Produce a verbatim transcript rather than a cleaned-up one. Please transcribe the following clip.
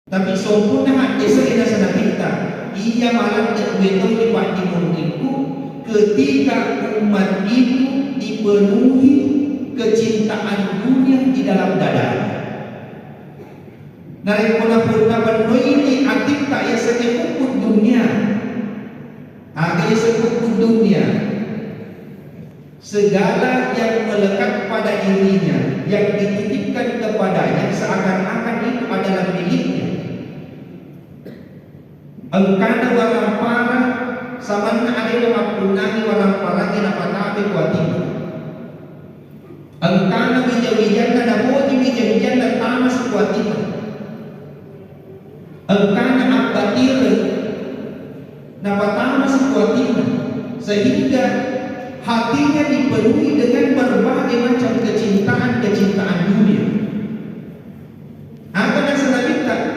Tapi sempurna haddese'e nasaba Nabitta, iya maladde dua tau ri paddimuringku ketika umat itu dipenuhi kecintaan dunia di dalam dadanya. Narekko napu-, napennoini atitta yasengnge hubbu dunia, aga yaseng hubbu dunia? Segala yang melekat pada dirinya, yang dititipkan kepadanya, seakan-akan itu adalah miliknya. Engkana warampara, samanna alena mappunnangi waramparangnge napatabe ku atinna. Engkana wija-wijanna, napoji wija-wijanna, tamasi ku atinna. Engkana abbatireng, napatamasi ku atinna, sehingga hatinya dipenuhi dengan berbagai macam kecintaan-kecintaan dunia.